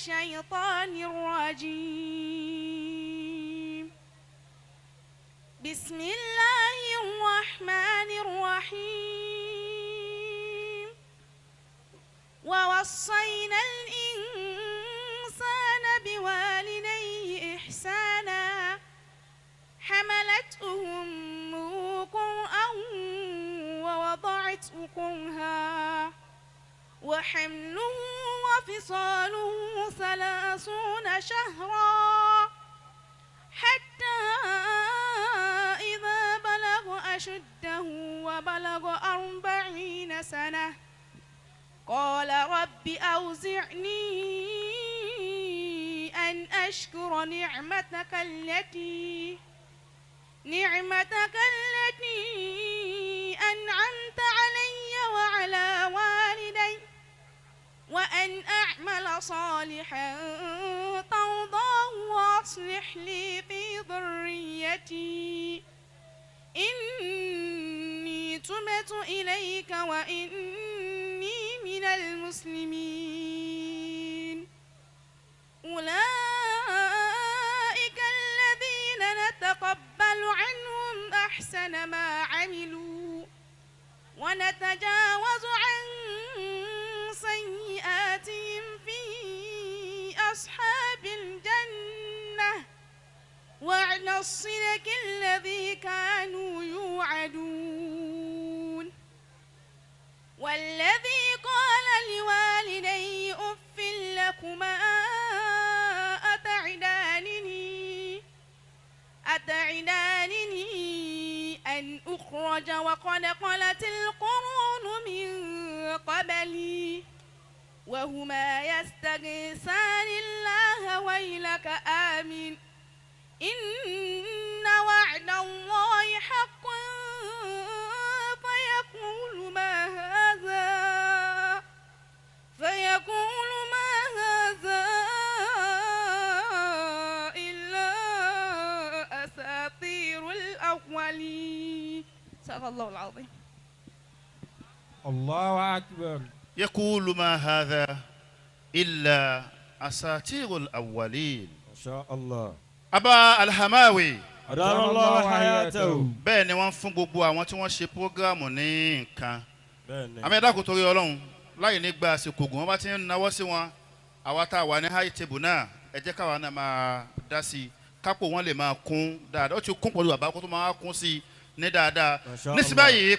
الشيطان الرجيم. بسم الله الرحمن الرحيم. ووصينا الإنسان بوالديه إحسانا، حملته أمه كرها ووضعته كرها، وحمله وفصاله 30 شهرا، حتى إذا بلغ أشده وبلغ 40 سنة قال رب أوزعني أن أشكر نعمتك التي أنعمت علي وعلى والدي، وأن أعمل صالحا ترضاه، وأصلح لي في ذريتي، إني تبت إليك وإني من المسلمين. أولئك الذين نتقبل عنهم أحسن ما عملوا ونتجاوز عن سيئاتهم في أصحاب الجنة، وعد الصدق الذي كانوا يوعدون. والذي قال لوالديه أف لكما، أتعدانني أن أخرج وقد خلت القرون من قبلي وهما يستغيثان الله ويلك آمن إن وعد الله حق، فيقول ما هذا إلا أساطير الأولين. صدق الله العظيم. الله أكبر. يقول ما هذا إلا أساطير الأولين. ما شاء الله. Aba Alhamawi. أدام الله حياته. Bẹ́ẹ̀ ni wọ́n fún gbogbo àwọn tí wọ́n ṣe program ní nǹkan. Bẹ́ẹ̀ni. Àmì ẹ̀dá kò torí Ọlọ́run láyé ní gba àsìkò gùn, wọ́n bá ti ń nawọ́ sí wọn, àwa tá a wà ní high table náà, ẹ jẹ́ káwa náà máa dá sí i, kápò wọn lè máa kún dáadáa. Ó ti kún pẹ̀lú bàbá, kó tó máa kún sí i ní dáadáa. Masha Nísìnyí Allah. báyìí.